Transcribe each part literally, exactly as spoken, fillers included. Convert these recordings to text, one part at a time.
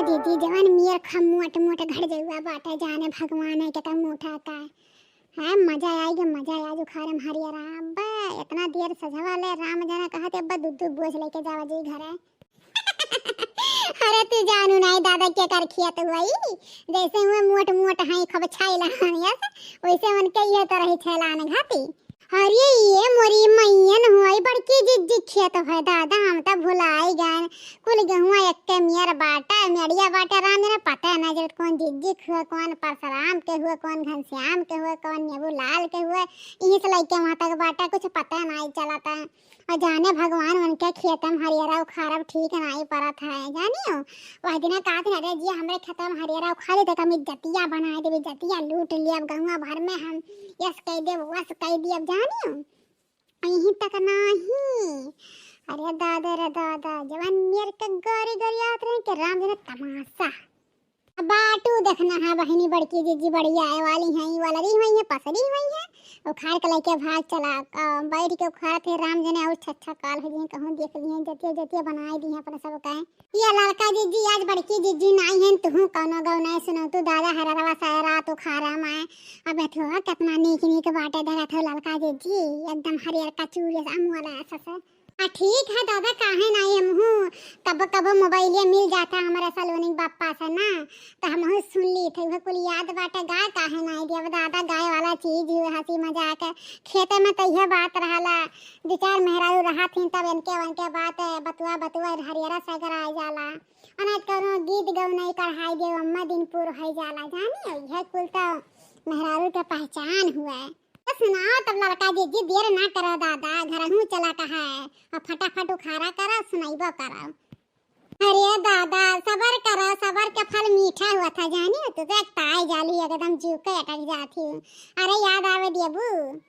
दीदी, जवन मेर खा मोट मोट घड़ जउआ बाटे, जाने भगवान है केतना मोटा का है। मजा आइगे, मजा आइगे उखारे में हरियरा। अब्बे, इतना देर सजवा ले, राम जाने कहत, अब्बे दू दू बोझ लेके जावा जी घरे। अरे तू जानू नाई दादा के कर खियत हुआ ई, जैसे हुए मोट मोट हैं, खूब छाई लहान यस, वैसे उनके ये तो रही छेलान घाती। अरे ये मोरी मैयन हुई बड़की जिज्जी खेत है दादा, हम तो भुलाई गए। कुल गेहुआ एक्के मेर बाटा, मेड़िया बाटा, राम जाने पता ना चलत कौन जिज्जी के हुए, कौन परसराम के हुए, कौन घनश्याम के हुए, कौन नेबू लाल के हुए। इस लइके वहाँ तक बाटा, कुछ पता नहीं चलता। और जाने भगवान उनके खेत में हरियरा उखारब ठीक नहीं परत है, जानियो। वह दिना कहत रहे, "अरे जी, हमरे खेत में हरियरा उखारी, तो हम इज्जतिया बनाए देबे, इज्जतिया लूट लियब, गहुआ भर में हम यस कह देब, वस कह दियब", जानियो। यहीं तक नाही। अरे दादा रे दादा, जवन मेर के गोरी गोरी आवत रहे के राम जाने तमाशा। अब बाटू देखना है बहिनी, बड़की जिज्जी बड़ी आए वाली हैं, ई वाला री हुई है, पसरी हुई है, उखाड़ के लेके भाग चला। अ, बैठ के उखाड़त है राम जाने और छच्छा काल हो जी, कहूँ देख लिए, जतिया जतिया बनाए दी है अपने सब का। ये लड़का जिज्जी आज बड़की जिज्जी नाई है, तुहू कौनो गौ नहीं सुनो, तू दादा हररवा सारा रात उखाड़ा माए। अब थो कितना नीक नीक बाटे देखत हो लड़का जिज्जी, एकदम हरियर कचूर जैसा अमवाला ऐसा से। आ, ठीक है दादा, काहे नाई, हमहू कबो कबो मोबाइलिया मिल जाता हमारे सलोनी के बापा से ना, तो हमहू सुन ली थे, वह कुल याद बाटे। गाय काहे नाई दिया दादा, गाय वाला चीज ही हंसी मजाक है। खेते में तो यह बात रहला, दो चार मेहरारू रहा थी, तब इनके उनके बात है, बतुआ बतुआ हरियरा सगर आ जाला। अनाज कौनो गीत गौनाई कढ़ाई दे, अम्मा दिन पूर हो जाला, जानी यह कुल तो मेहरारू के पहचान हुआ है। तो सुनाओ तब लड़का जिज्जी, देर ना करो दादा, घरहू चला कहा है, और फटाफट उखाड़ा करो, सुनाइबो करो। अरे दादा, सबर करो, सबर के फल मीठा हुआ था, जानी हो, तू तो एक ताई जाली एकदम जीव के अटक जाती। अरे याद आवे देबू।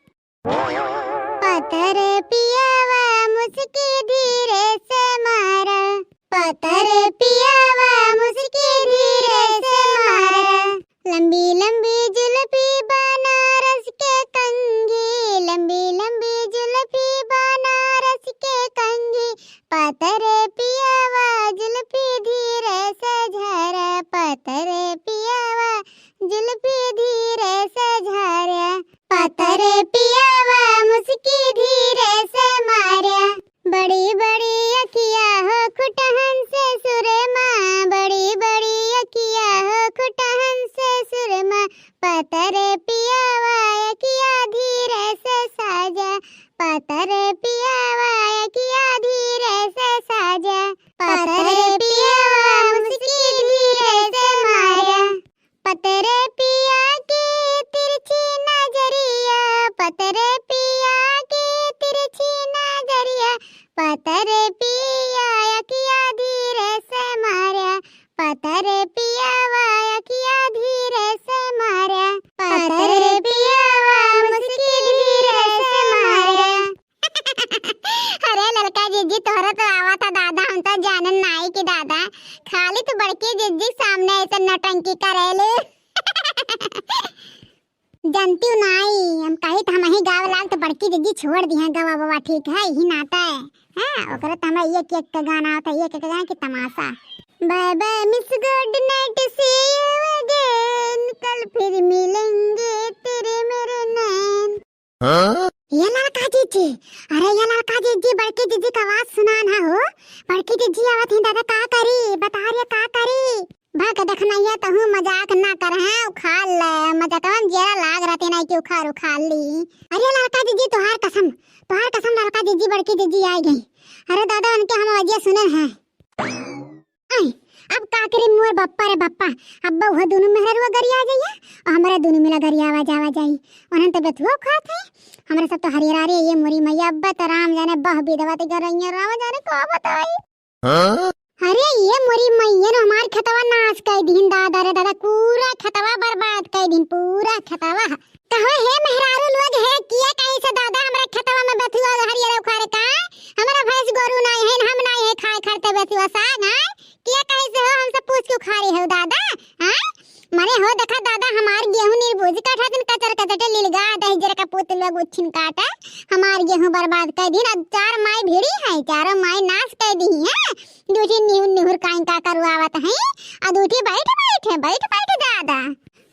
पतर पियावा मुस्की धीरे से मारा, पतर पियावा मुस्की धीरे से मारा। लंबी लंबी जुल्फी बनारस के कंघी, लंबी लंबी जुल्फी बनारस के कंघी। पतर पियावा जुल्फी धीरे से झारा, पतर पियावा जुल्फी धीरे से झारा। पतर पियावा मुस्की धीरे से मारा। बड़ी बड़ी अखिया हो खुटहन से सुरमा, बड़ी बड़ी अखिया हो खुटहन से सुरमा। पतर पियावा अखिया धीरे से साजा, पतर पियावा अखिया धीरे से साजा। पतर पियावा मुस्की धीरे से मारा। पतरे पिया के तिरछी नजरिया, पतरे पिया के तिरछी नजरिया। पतरे पिया अखिया धीरे से मारा, पतरे पियावा अखिया धीरे से मारा। पतरे पियावा मुस्की धीरे से मारा। अरे ललका जिज्जी, तोहरा तो आवा था दादा, हम तो जानन नाई कि दादा, खाली तू बड़की जिज्जी सामने ऐसे नौटंकी करेलू। जानती हूँ नाई, हम कही तो हम ही गाव लाग तो बड़की जिज्जी छोड़ दी हैं गवा बवा, ठीक है, यही नाता है। हाँ, ओकरे तो हमरा एक एक का गाना आता है, एक एक गाना की तमाशा। Bye bye miss, good night, see you again, कल फिर मिलेंगे तेरे मेरे नैन। हाँ? ये ललका जिज्जी, अरे ये ललका जिज्जी, बड़की जिज्जी का आवाज सुनान है हो। बड़की जिज्जी आवत ही दादा, का करी, बता रही है का करी। भाग देखनैया तहूँ मजाक ना कर, हैं, उखाड़ ले, मजाकवा में जेरा लाग रहती नहीं कि उखाड़ उखाड़ ली। अरे ललका जिज्जी, तोहार कसम, तोहार कसम ललका जिज्जी, बड़की जिज्जी आ गई। अरे दादा, उनके हम आवाजिया सुने हैं। आई, अब का करी मोर बप्पा रे बप्पा, अब वह दोनों मेहररुआ गरिया जाइया और हमारा दोनों मिला गरियावा जावा जाई। उन्हन तो बथुआ खात है, हमरा सब तो हरियरा रे, ये मोरी मैया, अब तो राम जाने बह विधवा ते गरिया, राम जाने का बताई। हाँ? अरे ये मोरी मैया ने हमार खेतवा नाश कर दीन दादा रे दादा, पूरा खेतवा बर्बाद कर दीन, पूरा खेतवा। कहो हे मेहरारू लोग, हे किया कहीं से दादा हमरा खेतवा में बथुआ हरियरा उखाड़े का? हमरा भैंस गोरू नहीं है, हम नहीं है खाए खरते बथुआ साग, हाँ? किया कहीं से हो, हमसे पूछ के उखाड़े हो दादा, हाँ? मने हो देखा दादा, हमार गेहूं निर्बुझ काटा दिन कचर कचटे लिलगा दही जरा का पुत लोग उच्छिन काटा, हमार गेहूं बर्बाद कर दिन। अब चार माई भिड़ी है, चारों माई नाश कर दी है। दूठी निहुर निहुर काई का करुआवत है, आ दूठी बैठ बैठ है, बैठ बैठ दादा।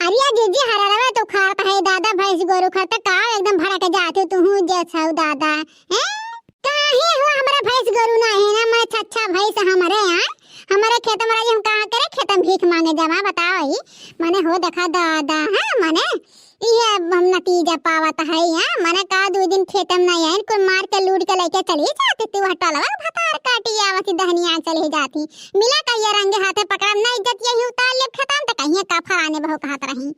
अरे या जीजी हररवे तो खात है दादा, भैंस गोरू खात का एकदम भड़क जाते तू हूँ जैसा दादा। हैं? काहे हो, हमरा भैंस गोरू ना है ना, मैं छच्छा भैंस हमरे यहाँ, हमरे खेत में रही, हम कहाँ करे खेत में भीख मांगे जावा, बताओ ही। मने हो देखा दादा, हाँ, मने ये अब हम नतीजा पावत है यहाँ, मने का दो दिन खेत में नहीं आइन, कुल मार के लूट के लेके चली जाती तू, हटलवा भतार काटी आवती दहनिया चली जाती, मिला कहिए रंगे हाथे पकड़ब ना, इज्जत यही उतार लेब खेतम, तो कहिए का फलाने बहू कहत रही।